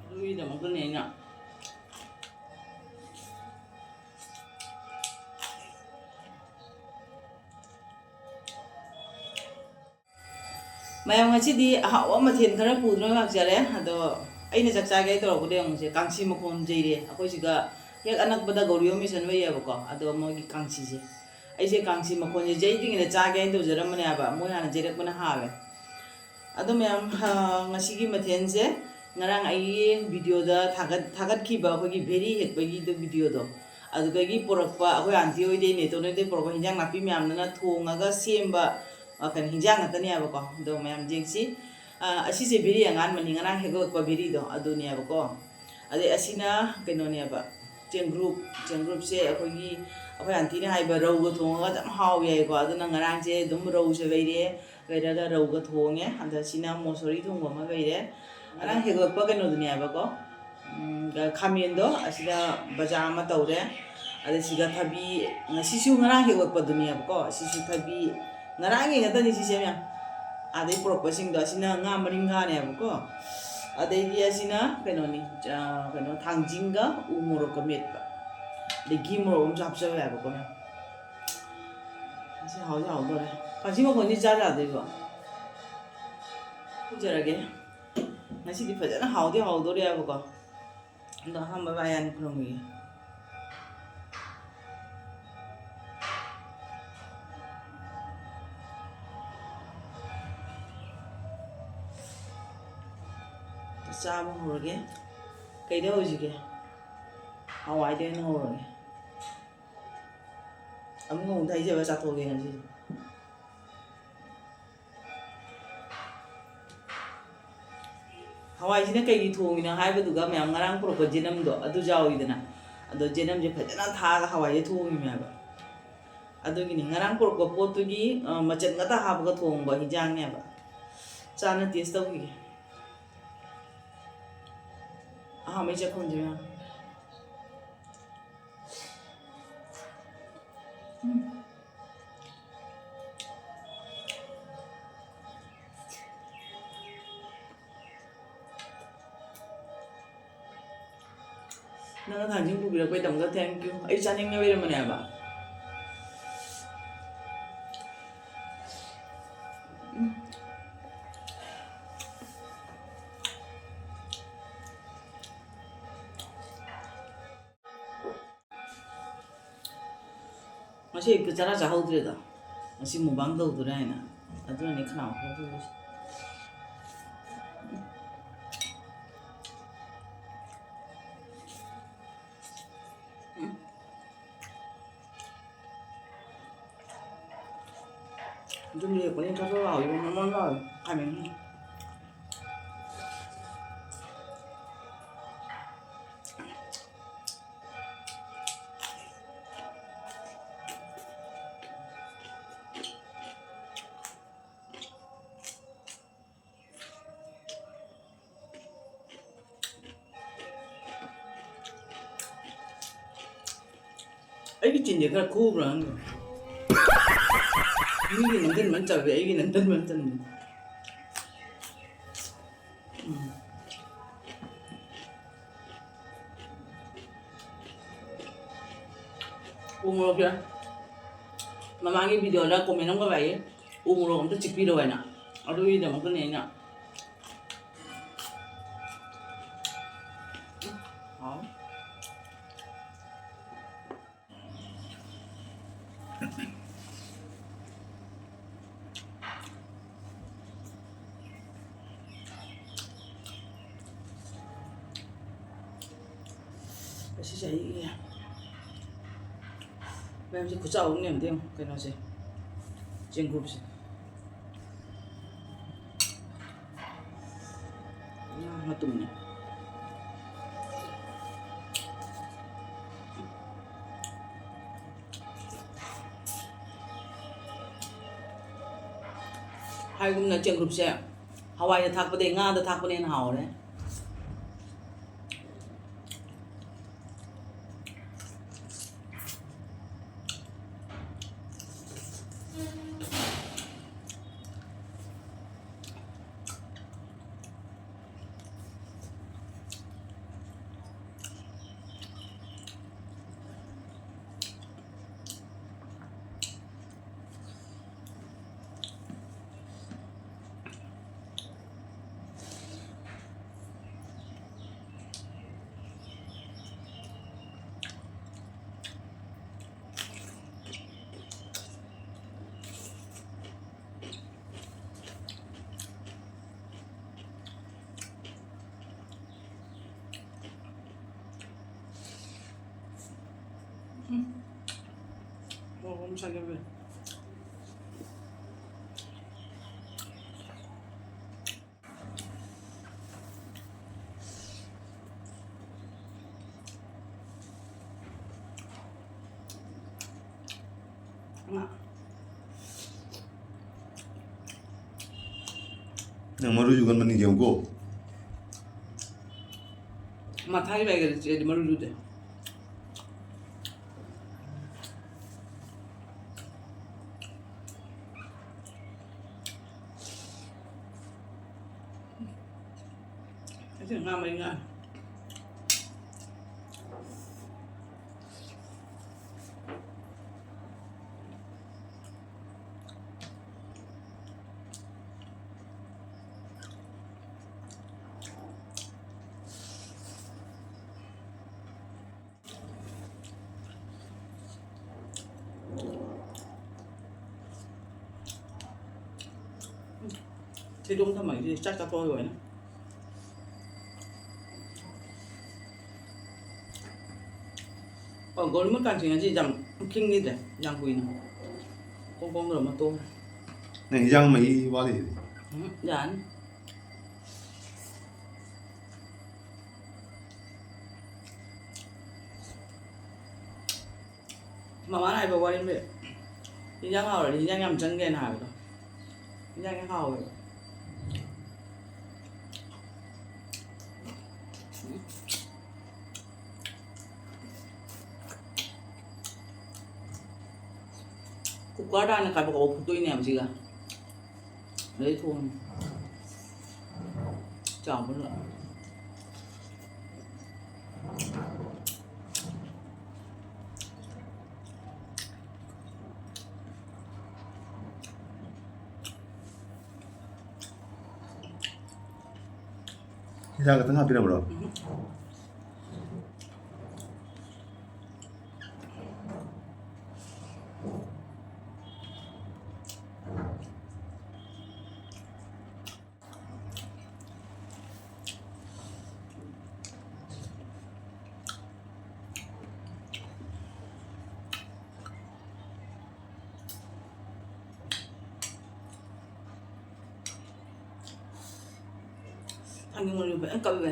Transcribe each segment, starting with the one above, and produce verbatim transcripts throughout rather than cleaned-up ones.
ꯑꯗꯨꯒꯤꯗꯃꯛꯇꯅꯦ ꯑꯩꯅ ꯃꯌꯥꯝ, ꯉꯁꯤꯗꯤ ꯑꯍꯥꯎꯕ ꯃꯊꯦꯜ ꯈꯔ ꯄꯨꯗꯨꯅ ꯂꯥꯛꯆꯔꯦ꯫ ꯑꯗꯣ ꯑꯩꯅ ꯆꯥꯛ ꯆꯥꯒꯦ ꯇꯧꯔꯛꯄꯗ ꯌꯦꯡꯉꯨꯁꯦ, ꯀꯥꯡꯁꯤ ꯃꯈꯣꯟ ꯆꯩꯔꯦ꯫ ꯑꯩꯈꯣꯏ ꯁꯤꯒ ꯍꯦꯛ ꯑꯅꯛꯄꯗ ꯒꯧꯔꯤꯌꯣꯝ ꯃꯤꯁꯟ ꯂꯩꯌꯦꯕꯀꯣ, ꯑꯗꯣ ꯃꯣꯏꯒꯤ ꯀꯥꯡꯁꯤꯁꯦ, ꯑꯩꯁꯦ ꯀꯥꯡꯁꯤ ꯃꯈꯣꯟꯁꯦ ꯌꯩꯗ꯭ꯔꯤꯉꯩꯗ ꯆꯥꯒꯦ ꯍꯥꯏꯅ ꯇꯧꯖꯔꯝꯕꯅꯦꯕ, ꯃꯣꯏ ꯍꯥꯟꯅ ꯌꯩꯔꯛꯄꯅ ꯍꯥꯜꯂꯦ꯫ ꯑꯗꯣ ꯃꯌꯥꯝ, ꯍ, ꯉꯁꯤꯒꯤ ꯃꯊꯦꯜꯁꯦ, ꯉꯔꯥꯡ ꯑꯩꯒꯤ ꯚꯤꯗꯤꯑꯣꯗ ꯊꯥꯒꯠ-, ꯊꯥꯒꯠꯈꯤꯕ ꯑꯩꯈꯣꯏꯒꯤ ꯚꯦꯔꯤ ꯍꯦꯛꯄꯒꯤꯗꯣ, ꯚꯤꯗꯤꯑꯣꯗꯣ, ꯑꯗꯨꯗꯒꯤ ꯄꯨꯔꯛꯄ, ꯑꯩꯈꯣꯏ ꯑꯥꯟꯇꯤ ꯍꯣꯏꯗꯩ, ꯅꯦꯇꯣꯟ ꯍꯣꯏꯗꯩ ꯄꯨꯔꯛꯄ ꯍꯤꯟꯖꯥꯡ ꯅꯥꯄꯤ ꯃꯌꯥꯝꯗꯨꯅ ꯊꯣꯡꯉꯒ ꯁꯦꯝꯕ, ꯑ, ꯀꯩꯅꯣ, ꯍꯤꯟꯖꯥꯡ ꯉꯥꯛꯇꯅꯦꯕꯀꯣ꯫ ꯑꯗꯣ ꯃꯌꯥꯝ ꯌꯦꯡꯁꯤ꯫ ꯑ, ꯑꯁꯤꯁꯦ ꯚꯦꯔꯤ ꯑꯉꯥꯟꯕꯅꯤ, ꯉꯔꯥꯡ ꯍꯦꯛꯂꯛꯄ ꯚꯦꯔꯤꯗꯣ ꯑꯗꯨꯅꯦꯕꯀꯣ꯫ ꯑꯗꯩ ꯑꯁꯤꯅ ꯀꯩꯅꯣꯅꯦꯕ, ꯆꯦꯡꯒ꯭ꯔꯨꯞ꯫ ꯆꯦꯡꯒ꯭ꯔꯨꯞꯁꯦ ꯑꯩꯈꯣꯏꯒꯤ, ꯑꯩꯈꯣꯏ ꯑꯥꯟꯇꯤꯅ ꯍꯥꯏꯕ, ꯔꯧꯒ ꯊꯣꯡꯉꯒ ꯌꯥꯝ ꯍꯥꯎꯋꯤ ꯍꯥꯏꯀꯣ꯫ ꯑꯗꯨꯅ ꯉꯔꯥꯡꯁꯦ ꯑꯗꯨꯝ ꯔꯧꯁꯦ ꯂꯩꯔꯦ, ꯂꯩꯔꯒ ꯔꯧꯒ ꯊꯣꯡꯉꯦ꯫ ꯑꯗ ꯁꯤꯅ ꯃꯣꯁꯣꯔꯤ ꯊꯣꯡꯕ ꯑꯃ ꯂꯩꯔꯦ꯫ ꯉꯔꯥꯡ ꯍꯦꯛꯂꯛꯄ ꯀꯩꯅꯣꯗꯨꯅꯦꯕꯀꯣ, ꯎꯝ, ꯈꯥꯃꯦꯟꯗꯣ ꯑꯁꯤꯗ ꯕꯖꯥ ꯑꯃ ꯇꯧꯔꯦ꯫ ꯑꯗ ꯁꯤꯒ ꯊꯕꯤ, ꯉꯁꯤꯁꯨ ꯉꯔꯥꯡ ꯍꯦꯛꯂꯛꯄꯗꯨꯅꯦꯕꯀꯣ, ꯁꯤꯁꯨ ꯊꯕꯤ, ꯉꯔꯥꯡꯒꯤ ꯉꯥꯛꯇꯅꯤ ꯁꯤꯁꯦ ꯃꯌꯥꯝ꯫ ꯑꯗꯩ ꯄꯨꯔꯛꯄꯁꯤꯡꯗꯣ, ꯑꯁꯤꯅ ꯉꯥ ꯃꯔꯤꯡꯈꯥꯅꯦꯕꯀꯣ꯫ ꯑꯗꯩꯗꯤ ꯑꯁꯤꯅ ꯀꯩꯅꯣꯅꯤ, ꯑ, ꯀꯩꯅꯣ, ꯊꯥꯡꯖꯤꯡꯒ ꯎ ꯃꯣꯔꯣꯛꯀ ꯃꯦꯠꯄ꯫ ꯑꯗꯩ ꯘꯤ ꯃꯣꯔꯣꯛ ꯑꯃꯁꯨ ꯍꯥꯞꯆꯜꯂꯦꯕꯀꯣ ꯃꯌꯥꯝ꯫ ꯉꯁꯤ ꯍꯥꯎꯗꯤ ꯍꯥꯎꯗꯣꯔꯦ꯫ ꯀꯥꯡꯁꯤ ꯃꯈꯣꯟꯁꯤ ꯆꯥ ꯌꯥꯗꯣꯏꯕ? ꯐꯨꯖꯔꯒꯦ꯫ ꯉꯁꯤꯗꯤ ꯐꯖꯅ ꯍꯥꯎꯗꯤ ꯍꯥꯎꯗꯣꯔꯦꯕꯀꯣ꯫ ꯑꯗꯣ ꯑꯍꯥꯟꯕ ꯃꯌꯥꯝ ꯈꯨꯔꯨꯝꯈꯤꯒꯦ꯫ ꯆꯥꯕ ꯍꯧꯔꯒꯦ꯫ ꯀꯩꯗ ꯍꯧꯁꯤꯒꯦ? ꯍꯋꯥꯏꯗ ꯑꯣꯏꯅ ꯍꯧꯔꯒꯦ꯫ ꯑꯃꯨꯛ ꯑꯃꯨꯛ ꯍꯩꯖꯕ ꯆꯥꯊꯣꯛꯑꯒꯦ ꯉꯁꯤꯗꯤ꯫ ꯍꯋꯥꯏꯁꯤꯅ ꯀꯩꯒꯤ ꯊꯣꯡꯉꯤꯅꯣ ꯍꯥꯏꯕꯗꯨꯒ, ꯃꯌꯥꯝ ꯉꯔꯥꯡ ꯄꯨꯔꯛꯄ ꯖꯦꯅꯝꯗꯣ ꯑꯗꯨ ꯌꯥꯎꯋꯤꯗꯅ, ꯑꯗꯣ ꯖꯦꯅꯝꯁꯦ ꯐꯖꯅ ꯊꯥꯛꯑꯒ ꯍꯋꯥꯏꯁꯦ ꯊꯣꯡꯉꯤꯅꯦꯕ꯫ ꯑꯗꯨꯒꯤꯅꯤ, ꯉꯔꯥꯡ ꯄꯨꯔꯛꯄ ꯄꯣꯠꯇꯨꯒꯤ, ꯑ, ꯃꯆꯟ ꯉꯥꯛꯇ ꯍꯥꯞꯄꯒ ꯊꯣꯡꯕ ꯍꯤꯟꯖꯥꯡꯅꯦꯕ꯫ ꯆꯥꯅ ꯇꯦꯁ ꯇꯧꯈꯤꯒꯦ꯫ ꯑꯍꯥꯟꯕꯩ ꯆꯥꯛꯈꯨꯝꯁꯦ ꯃꯌꯥꯝ꯫ ꯎꯝ꯫ ꯅꯪꯅ ꯊꯥꯡꯖꯤꯡ ꯄꯨꯕꯤꯔꯛꯄꯩꯗꯃꯛꯇ thank you꯫ ꯑꯩ ꯆꯥꯅꯤꯡꯅ ꯂꯩꯔꯝꯕꯅꯦꯕ꯫ ꯎꯝ꯫ ꯉꯁꯤ ꯑꯌꯨꯛꯇ ꯆꯔꯥ ꯆꯥꯍꯧꯗ꯭ꯔꯦꯗꯣ, ꯉꯁꯤ mukbang ꯇꯧꯗꯣꯔꯦ ꯍꯥꯏꯅ, ꯑꯗꯨꯅꯅꯦ ꯈꯅꯥꯎ ꯈꯔ ꯐꯨꯜꯂꯤꯁꯦ꯫ ꯎꯝ꯫ ꯑꯗꯨꯝ ꯂꯦꯛꯄꯅꯦ, ꯊꯣꯠ ꯊꯣꯠ ꯂꯥꯎꯏꯕ, ꯃꯣꯟ ꯃꯣꯟ ꯂꯥꯎꯏ ꯈꯥꯃꯦꯟ꯫ ꯑꯩꯒꯤ ꯆꯤꯟꯁꯦ ꯈꯔ ꯈꯨꯕ꯭ꯔꯥ ꯈꯪꯗꯦ꯫ ꯃꯤꯒꯤ ꯅꯝꯖꯟꯕꯅ ꯆꯥꯎꯋꯦ, ꯑꯩꯒꯤ ꯅꯝꯖꯟꯕꯅ ꯆꯟꯗꯦ꯫ ꯎꯝ꯫ ꯎ ꯃꯣꯔꯣꯛꯁꯦ ꯃꯃꯥꯡꯒꯤ video ꯗ comment ꯑꯃꯒ ꯂꯥꯛꯏ, "ꯎ ꯃꯣꯔꯣꯛ ꯑꯝꯇ ꯆꯤꯛꯄꯤꯔꯣ" ꯍꯥꯏꯅ꯫ ꯑꯗꯨꯒꯤꯗꯃꯛꯇꯅꯦ ꯑꯩꯅ꯫ ꯎꯝ, ꯍꯥꯎ꯫ ꯑꯁꯤꯁꯦ ꯑꯩꯒꯤ ꯃꯌꯥꯝꯁꯦ ꯈꯨꯆꯥꯎ ꯑꯃꯅꯦ, ꯑꯝꯇ ꯌꯦꯡꯉꯨ ꯀꯩꯅꯣꯁꯦ, ꯆꯦꯡꯀꯨꯞꯁꯦ꯫ ꯉꯥ ꯃꯇꯨꯝꯅꯦ꯫ ꯍꯥꯏꯒꯨꯝꯅ ꯆꯦꯡꯒ꯭ꯔꯨꯞꯁꯦ ꯍꯋꯥꯏꯗ ꯊꯥꯛꯄꯗꯩ ꯉꯥꯗ ꯊꯥꯛꯄꯅ ꯍꯦꯟꯅ ꯍꯥꯎꯔꯦ꯫ ꯃꯣꯔꯣꯛ ꯑꯃ ꯁꯥꯖꯜꯂꯦ꯫ ꯉꯥ꯫ ꯅꯪ ꯃꯔꯨꯁꯨ ꯀꯟꯕꯅꯤ ꯌꯦꯡꯉꯨꯀꯣ꯫ ꯃꯊꯥꯒꯤ ꯕꯦꯒꯗ ꯆꯤꯛꯑꯗꯤ ꯃꯔꯨꯁꯨꯗꯦ꯫ ꯑꯁꯤ ꯉꯥ ꯃꯔꯤ ꯉꯥ꯫ ꯊꯤꯗꯣꯡ ꯊꯝꯃꯒꯦ ꯆꯥꯛ ꯆꯥꯊꯣꯛꯑꯒ ꯑꯣꯏꯅ꯫ ꯑꯣ, ꯒꯣꯜꯃꯨꯠ ꯀꯥꯡꯁꯤ ꯉꯁꯤ ꯌꯥꯝ ꯈꯤꯡꯈꯤꯗ꯭ꯔꯦ, ꯌꯥꯝ ꯀꯨꯏꯅ ꯀꯣꯡ ꯀꯣꯡ ꯇꯧꯔꯝꯃ ꯇꯣꯛꯈ꯭ꯔꯦ꯫ ꯅꯪ ꯍꯤꯟꯖꯥꯡ ꯃꯍꯤ ꯋꯥꯠꯂꯤꯁꯤꯗꯤ꯫ ꯎꯝ, ꯌꯥꯅꯤ꯫ ꯃꯃꯥꯅ ꯍꯥꯏꯕ ꯋꯥꯔꯤ ꯑꯃ ꯂꯩ꯫ ꯍꯤꯟꯖꯥꯡ ꯍꯥꯎꯔꯗꯤ ꯍꯤꯟꯖꯥꯡ ꯌꯥꯝ ꯆꯪꯗꯦꯅ ꯍꯥꯏꯕꯗꯣ꯫ ꯍꯤꯟꯖꯥꯡ ꯌꯥꯝ ꯍꯥꯎꯋꯦꯕ꯫ ꯀꯨꯀꯔꯗ ꯍꯥꯟꯅ ꯀꯥꯕꯛ ꯀꯥꯕꯛ ꯐꯨꯠꯇꯣꯛꯏꯅꯦꯕ ꯁꯤꯒ꯫ ꯑꯗꯩ ꯊꯣꯡꯉꯦ꯫ ꯆꯥꯎꯕ ꯂꯣꯏ꯫ ꯍꯤꯗꯥꯛ ꯈꯛꯇꯪ ꯍꯥꯞꯄꯤꯔꯕ꯭ꯔꯣ? ꯎꯝ꯫ ꯊꯥꯡꯖꯤꯡ ꯃꯔꯨ ꯐꯖꯅ ꯀꯜꯂꯦ꯫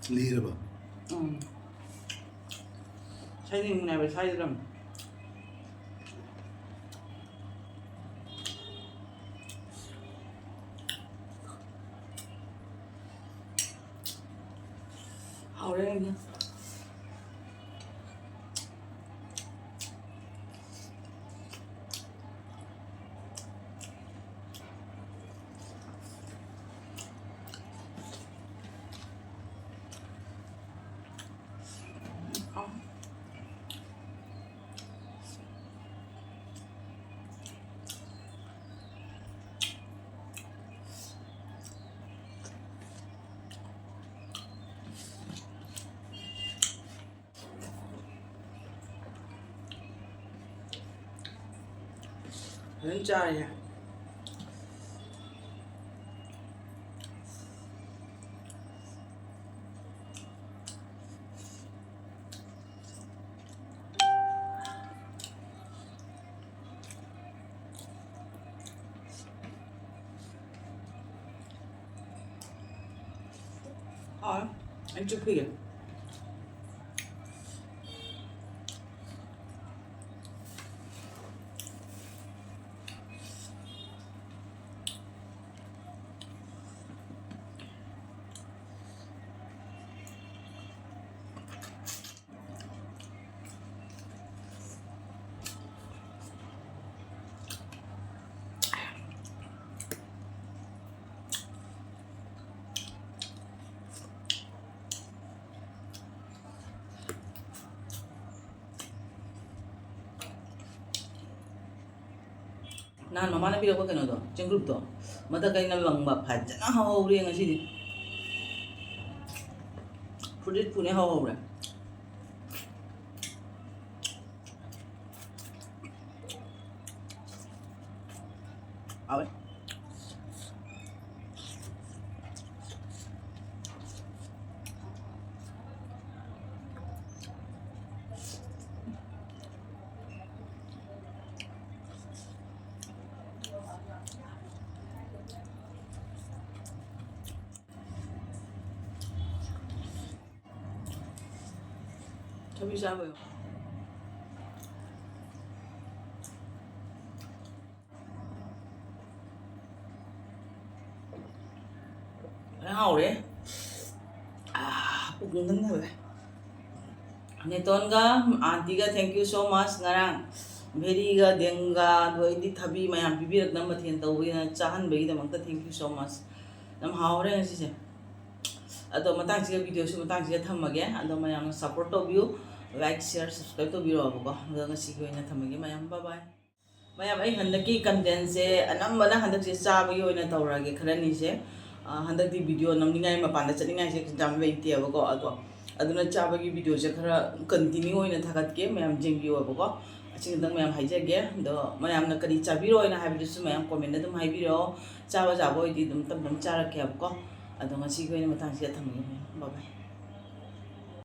ꯂꯤꯔꯕ? ꯎꯝ꯫ ꯁꯥꯏꯅꯤꯡ ꯍꯥꯏꯕ ꯁꯥꯏꯗ꯭ꯔꯝ꯫ ꯍꯥꯎꯔꯦ ꯌꯥꯝꯅ꯫ ꯐꯖꯅ ꯆꯥꯔꯦ꯫ ꯍꯥꯎꯋꯦ꯫ ꯑꯩ ꯆꯨꯞꯄꯤꯒꯦ꯫ ꯅꯍꯥꯟ ꯃꯃꯥꯅ ꯄꯤꯔꯛꯄ ꯀꯩꯅꯣꯗꯣ, ꯆꯦꯡꯒ꯭ꯔꯨꯞꯇꯣ, ꯃꯊꯛ ꯀꯩꯅ ꯂꯪꯕ, ꯐꯖꯅ ꯍꯧꯍꯧꯔꯦ ꯉꯁꯤꯗꯤ꯫ ꯐꯨꯗꯤꯠ ꯐꯨꯅꯦ ꯍꯧꯍꯧꯔꯦ꯫ ꯍꯥꯎꯋꯦ꯫ ꯊꯕꯤ ꯆꯥꯕ ꯌꯥꯎ꯫ ꯂꯣꯏ ꯍꯥꯎꯔꯦ꯫ ꯑꯥ, ꯄꯨꯛ ꯅꯨꯡ ꯊꯜꯂꯦ꯫ ꯅꯦꯇꯣꯟꯒ ꯑꯥꯟꯇꯤꯒ, thank you so much꯫ ꯉꯔꯥꯡ ꯚꯦꯔꯤꯒ ꯗꯦꯡꯒ ꯑꯗꯨ ꯑꯩꯗꯤ ꯊꯕꯤ ꯃꯌꯥꯝ ꯄꯤꯕꯤꯔꯛꯅꯕ ꯃꯊꯦꯜ ꯇꯧꯕꯒꯤꯅ ꯆꯥꯍꯟꯕꯒꯤꯗꯃꯛꯇ thank you so much꯫ ꯌꯥꯝ ꯍꯥꯎꯔꯦ ꯉꯁꯤꯁꯦ꯫ ꯑꯗꯣ ꯃꯇꯥꯡꯁꯤꯒ video ꯁꯤ ꯃꯇꯥꯡꯁꯤꯒ ꯊꯝꯃꯒꯦ꯫ ꯑꯗꯣ ꯃꯌꯥꯝꯅ support ꯇꯧꯕꯤꯌꯨ, like, share, subscribe ꯇꯧꯕꯤꯔꯛꯑꯣꯕꯀꯣ꯫ ꯑꯗꯣ ꯉꯁꯤꯒꯤ ꯑꯣꯏꯅ ꯊꯝꯃꯒꯦ ꯃꯌꯥꯝ, bye bye꯫ ꯃꯌꯥꯝ, ꯑꯩ ꯍꯟꯗꯛꯀꯤ content ꯁꯦ ꯑꯅꯝꯕꯅ ꯍꯟꯗꯛꯁꯦ ꯆꯥꯕꯒꯤ ꯑꯣꯏꯅ ꯇꯧꯔꯛꯑꯒꯦ ꯈꯔꯅꯤꯁꯦ꯫ ꯑ, ꯍꯟꯗꯛꯇꯤ video ꯅꯝꯅꯤꯡꯉꯥꯏ, ꯃꯄꯥꯟꯗ ꯆꯠꯅꯤꯡꯉꯥꯏꯁꯦ ꯌꯥꯝ ꯂꯩꯇꯦꯕꯀꯣ꯫ ꯑꯗꯣ ꯑꯗꯨꯅ ꯆꯥꯕꯒꯤ video ꯁꯦ ꯈꯔ continue ꯑꯣꯏꯅ ꯊꯥꯒꯠꯀꯦ, ꯃꯌꯥꯝ ꯌꯦꯡꯕꯤꯌꯣꯕꯀꯣ꯫ ꯑꯁꯤ ꯈꯛꯇꯪ ꯃꯌꯥꯝ ꯍꯥꯏꯖꯒꯦ꯫ ꯑꯗꯣ ꯃꯌꯥꯝꯅ ꯀꯔꯤ ꯆꯥꯕꯤꯔꯣ ꯍꯥꯏꯅ ꯍꯥꯏꯕꯗꯨꯁꯨ ꯃꯌꯥꯝ comment ꯑꯗꯨꯝ ꯍꯥꯏꯕꯤꯔꯛꯑꯣ꯫ ꯆꯥꯕ ꯌꯥꯕ ꯑꯣꯏꯗꯤ ꯑꯗꯨꯝ ꯇꯞ ꯇꯞꯅ ꯆꯥꯔꯛꯀꯦꯕꯀꯣ꯫ ꯑꯗꯣ ꯉꯁꯤꯒꯤ ꯑꯣꯏꯅ ꯃꯇꯥꯡꯁꯤꯗ ꯊꯝꯃꯒꯦ ꯃꯌꯥꯝ꯫ Bye bye꯫